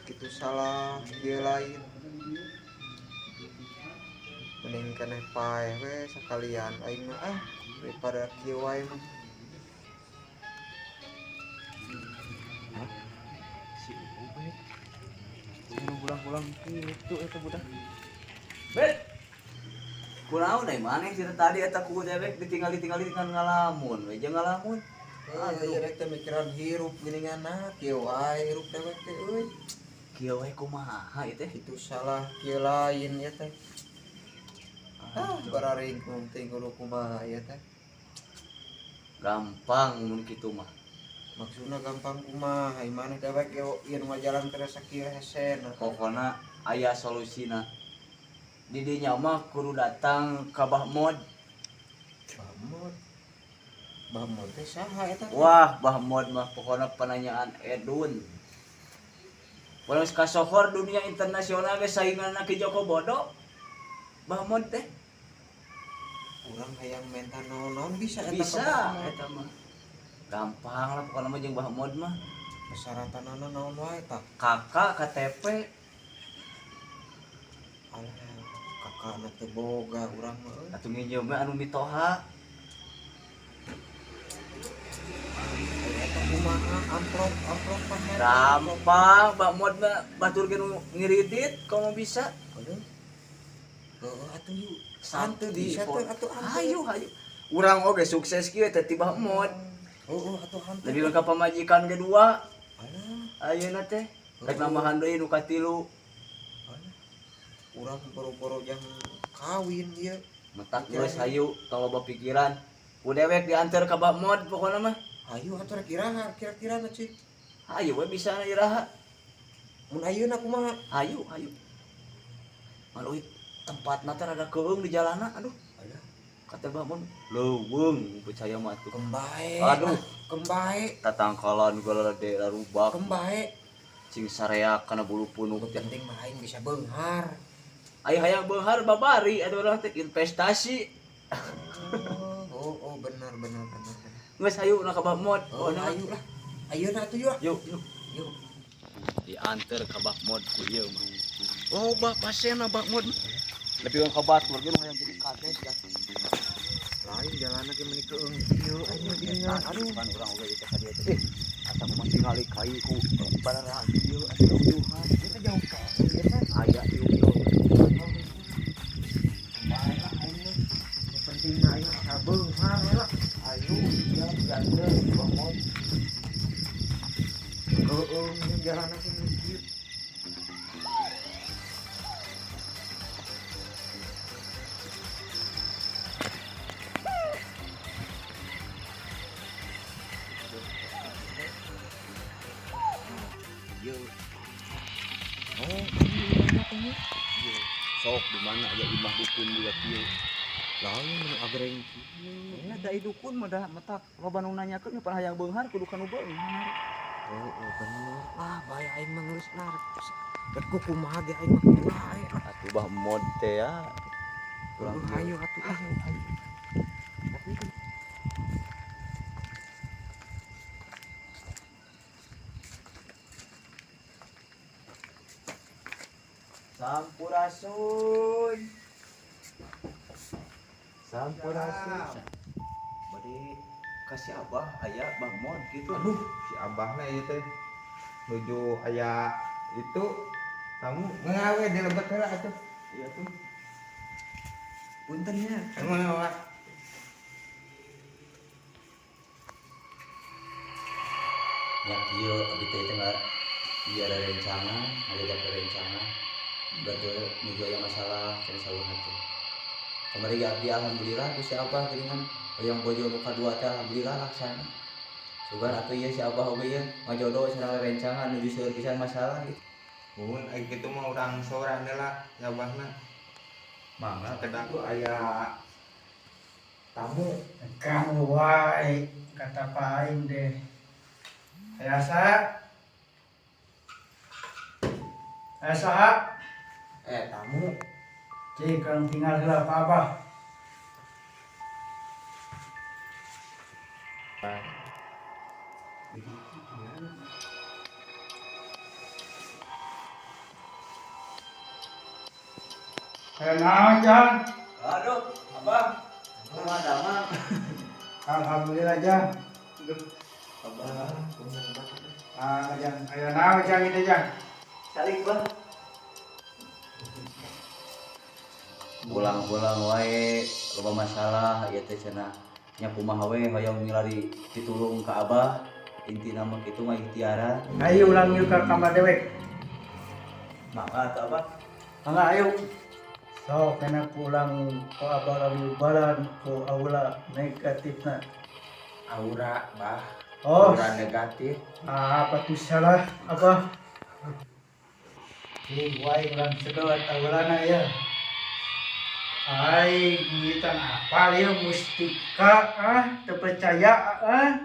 Kitu salah dia lain. Mending keneh paeh we sakalian aing mah ah daripada kieu wae mah. Hah? Si Ubed. Nu pulang-pulang kitu eta budak. Bet. Kunaon deui maneh cerita tadi eta ku dewek ditinggali-tingali kan ngalamun we jeung ngalamun. Aduh, ieu rek teh mikiran hirup geuningan nah kieu wae hirup dewek teh euy. Kieu wae kumaha ieu teh? Itu salah kieu lain ieu teh. Ah, bararingkung teh kudu kumaha ieu teh. Gampang mun kitu mah. Maksudna gampang kumaha? Ai maneh dewek ieu ieu nu ngajalan teh sakieu hesena. Pokona aya solusina. Di dinya mah kudu datang ka Bah Mod. Bah Mod. Bah Mod teh saha eta? Wah, Bah Mod mah pokona penanyaan edun. Walau kasohor dunia internasional ge sainganna Ki Joko Bodo. Bah Mod teh. Urang hayang menta naon-naon bisa eta bisa ka Bah Mod. Eta mah. Gampang lah pokona mah jeung Bah Mod mah. Persyaratanana naon wae tah? KK, KTP. Alah, kakakna teu boga urang mah euy. Atuh nginjeum we anu mitoha. Eta kumaha amplop, amplop pamer. Gampang, Bah Mod mah batur ge nu ngiridit komo bisa. Aduh. Heeh atuh yuk. Santu di Bisa teh atuh hantu. Hayu hayu. Urang oge sukses kieu teh ti Bah Mod. Heeh atuh hantu. Lebih ka pamajikan ge dua. Alah. Ayeuna teh rek nambahan deui nu katilu. Alah. Urang boro-boro jang kawin ieu. Metak geus hayu tong loba pikiran. Ku dewek diantar ka Bah Mod pokona mah. Hayu atuh rek iraha kira-kira na cik. Hayu we bisa na iraha. Mun ayeuna kumaha? Hayu hayu. Malu tempatna teh rada keung di jalana aduh. Alah. Kata Bah Mod leuweung percaya mah atuh. Kembae. Aduh. Kembae. Tatangkalan galade rubak. Kembae. Cing sareak kana bulu punuk Nu teh. penting mah aing bisa beunghar. Ai hayang beunghar babari atuh urang teh investasi. Oh, oh, benar benar benar benar. Geus hayu na ka Bah Mod. Oh, hayu lah. Ayeuna atuh yuk. Yuk, yuk. Yuk. Diantar ka Bah Mod ku ieu mah. Loba pasena Bah Mod. Lebih ka batur ge nu hayang jadi kades dah. Lain jalanna ge meuni keung kieu aing mah geuningan. Aduh, kan urang oge ieu teh ka dieu teh. Asa mah tingali kai ku bararah ieu asa ujuhan. Ieu teh jauh ka. Ieu teh aya ieu. Bae lah aing mah. Nu penting mah aing sabeunghar we lah. Ayo, ya diantar Bah Mod. Keung ieu jalanna ge meuni kieu. Oh, iya. Sok di mana aya imah dukun juga kieu. Lain nu agreng kieu. Ya da dukun mah da metak loba nu nanyakeun pan hayang beunghar kudu kanu beunghar. Oh, oh bener. Lah bae aing mah geus lah. Rek ku kumaha ge aing mah kudu bae lah. Atuh Bah Mod teh ya. Kurang hayu atuh ah. Sampurasun. Sampurasun. Bade kasih abah aya Bah Mod gitu. Aduh, si abahna ieu teh nuju aya itu tamu ngawe di lebet heula atuh. Iya tuh. Punten nya. Emang apa? Nya kieu abdi teh teh ieu ada rencangan, ada rencangan. Berarti nuju aya masalah cenah saurna teh. Kamari ge abdi alhamdulillah ku si abah geuningan hoyong bojo nu kadua teh alhamdulillah laksana. Sugan atuh ieu si abah oge ieu ngajodoh cenah rencangan nuju seueur pisan masalah gitu. Mun ai kitu mah urang sorang heula si abahna. Mangga kedah ku aya tamu. Kamu wae kata Pak Aing deh. Aya saha? Aya saha? Tamu. Cik, kang tinggal heula Pak Abah. Naon Jang? Aduh, Abah. Kumaha damang? Alhamdulillah Jang. Aduh, Abah, Ah, Jang, aya naon Jang ieu Jang? Calik, Bah. Pulang-pulang wae loba masalah ieu teh cenah. Nya kumaha we hoyong milari pitulung ka Abah. Intina mah kitu mah ikhtiaran. Ayo ulang yuk ka kamar dewek. Mangga atuh Abah. Mangga ayo. Sok kena pulang ku abah balan ku aula negatifna. Aura, Bah. Oh. Aura negatif. Ah, apa tuh salah Abah? Ih, wae urang sedot aulana ya. Aing ngitan apal ieu mustika ah, teu percaya ah.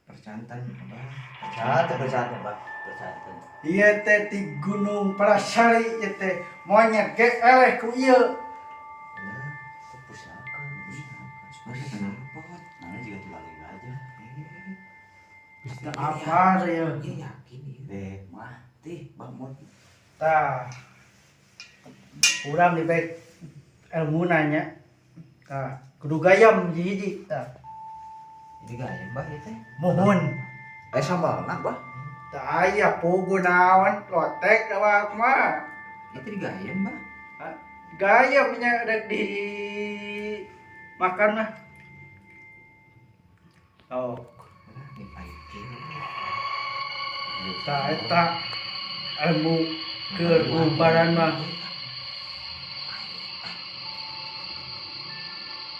Percantan Abah. Percanten, percanten, Bah. Percanten. Ieu teh di Gunung Parasari ieu teh monyet ge eleh ku ieu. Pusaka, pusaka. Masa kenapa? Nana juga dibalik aja. Teu apal ieu. Iya yakin ieu. Deh, mati, bangun. Tah. Urang dibek ilmu nanya. Tah, kudu gayam hiji-hiji tah. Ini gaya Bah ieu teh. Mohon. Eh sambal nak, Bah. Tah aya pugu naon lotek awak mah. Itu digayem Bah. Gayam nya rek di makan mah. Oh, Ini pahit. tah eta ilmu keur ubaran mah.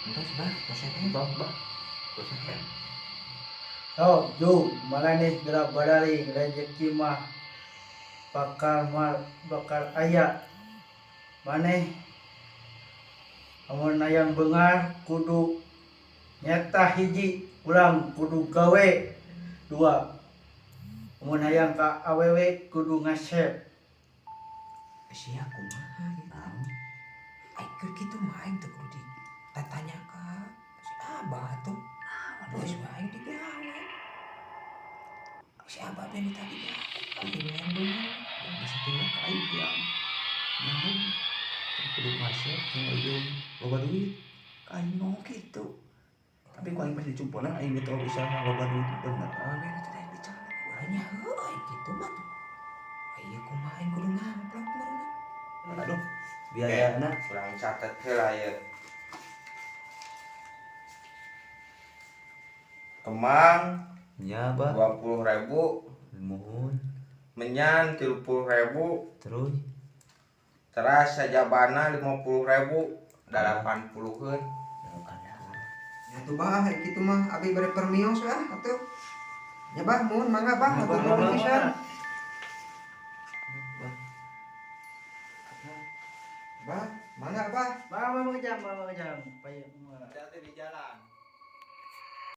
Entos Bah, tos teh. Bah, bah. Tos teh. Oh, ju, maraneh gerak bararing rezeki mah bakal mal bakal aya. Maneh amun hayang beunghar kudu nyata hiji urang kudu gawe dua. Amun hayang ka awewe kudu ngasep. Sia kumaha gitu. Aing keur kitu mah aing teu kudu ditatanya ka si Abah tuh. Geus wae aing digawe. Si Abah teh minta digawe. Aing yang beunghar. Bisa tinggal ka aing diam. Naon? Kudu ngasep, jeung ujung loba duit. Ka aing ngomong kitu. Tapi ku aing masih dicumponan aing teu usaha loba duit bener. Awewe teh teh bicara urang nya heuh aing kitu mah tuh. Ieu kumaha aing kudu ngamplok meureun. Aduh, biayana Urang catet heula ieu. Kemang nya, Bah. 20.000, Mohon. menyan 30.000, Terus teras sajabana 50.000, 80-eun. Ya tuh Bah, kitu mah abi bade permios ah atuh. Ya Bah, muhun mangga Bah, atuh nuhun pisan. Bah, mangga Bah. Mama mangga jang, mama jang. Payah. Hati-hati di jalan.